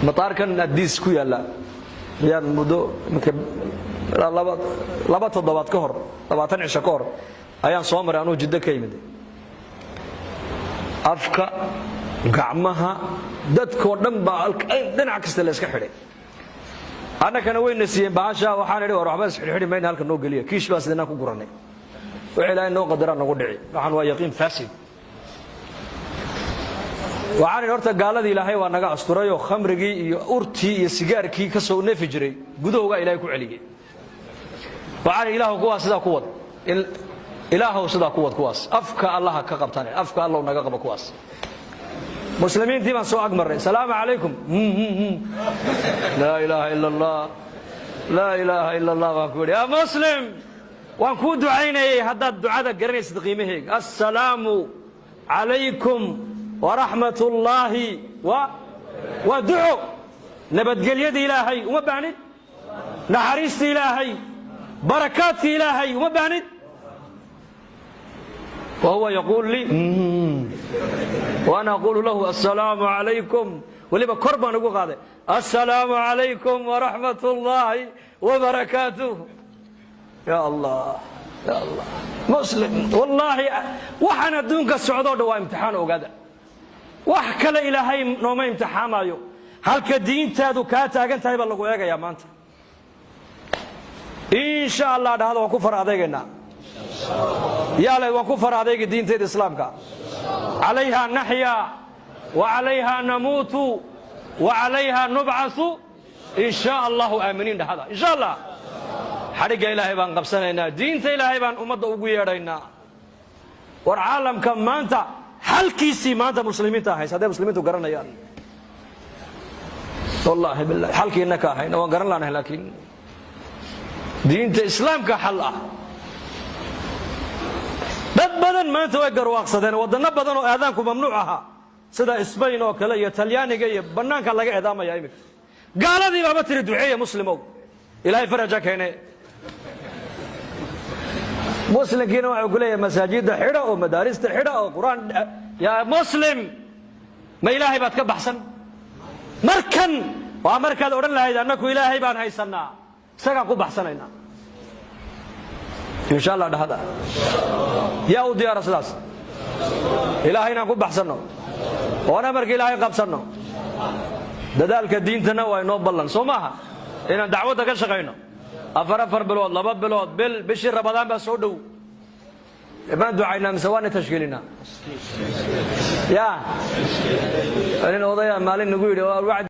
Mataarkan Adiis ku yaalla ayaan muddo iminka ilaa 2 toddobaad ka hor, 20 cisho ka hor ayaan soo maray, anuu Jiddo ka yimid. Afka, gacmaha, dadkoo dhan baa dhinac kasta la iska xidhay. Annakana wayna siiyeen bahasha. Waxaan idhi, war, waxba isxidhxidhi mayna, halka noo geliya. Kiish baa sidinaan ku gurannay. Wixii Ilaahay noo qadaraa nagu dhici. Waxaan waa yaqiin faasid. Waxaan idhi, horta gaaladii Ilaahay waa naga asturayoo khamrigii iyo urtii iyo sigaarkii ka soo neefi jiray gudahoogaa Ilahay ku celiyey. Waxaan idhi, Ilaahu, kuwaas sidaa ku wad. Ilaahow, sidaa ku wad kuwaas. Afka Allaha ka qabtaan, afka Allow naga qaba kuwaas. Muslimiintii baan soo agmarray. Salaamu calaykum. Laa ilaaha ila Allah, laa ilaaha ila Allah baan ku yidhi. Yaa muslim, waan kuu ducaynayay haddaad ducada garanaysid qiimaheega. Assalaamu calaykum waraxmat ullaahi wa waa duco. Nabadgelyada Ilaahay uma baahnid, naxariista Ilaahay, barakaadka Ilaahay uma baahnid. وهو يقول لي وأنا أقول له السلام عليكم. Weliba kor baan ugu qaaday, السلام عليكم ورحمة الله وبركاته. Ya Allah, ya Allah, muslim, wallaahi waxaan adduunka socdoo dhan waa imtixaan. Ogaada, wax kale Ilaahay nooma imtixaamayo. Halka diintaadu kaa taagan tahay baa lagu eegayaa maanta. Insha Allah dhahda, waan ku far adeegaynaa. Yaale, waan ku far adeegi diinteeda Islaamka. عليها نحيا وعليها نموت وعليها نبعث إن شاء الله آمنين dhahada. Insha Allah xadhigga Ilaahay baan qabsanaynaa, diinta Ilaahay baan ummadda ugu yeedhaynaa. War, caalamka maanta xalkiisii maanta muslimiinta haysa, hadday muslimiintu garanayaan. Wallaahi billahi, xalkiina ka ahayna waan garan laanahay, laakiin diinta Islaamka xal ah. Dad badan maanta way garwaaqsadeen. Waddanno badan oo aadaanku mamnuuc ahaa, sida Sbain oo kale iyo Talyaaniga iyo bannaanka laga eedaamaya iminka. Gaaladii baaba tiri, duceeya muslimow, Ilaahay faraja keene. Muslimkiina waxuu ku leeyahay, masaajidda xidha oo madaarista xidha oo Qur-aan. Yaa muslim, ma Ilaahay baad ka baxsan? Markan waa markaad odhan lahayd, annaku Ilaahay baan haysannaa, isagaan ku baxsanaynaa. Insha Allah dhahada. Yaa u diyaara sidaas, Ilaahay inaan ku baxsanno oon amarka Ilaahay qabsanno? Dadaalka diintana waa inoo ballan, soo maaha? Inaan dacwadda ka shaqayno 4 4 bilood, 2 bilood, bil, bishii Ramadaan baa soo dhow. Maan ducaynaa mise waana tashkiilinaa? Ya nin odaya maalin nagu yidhi.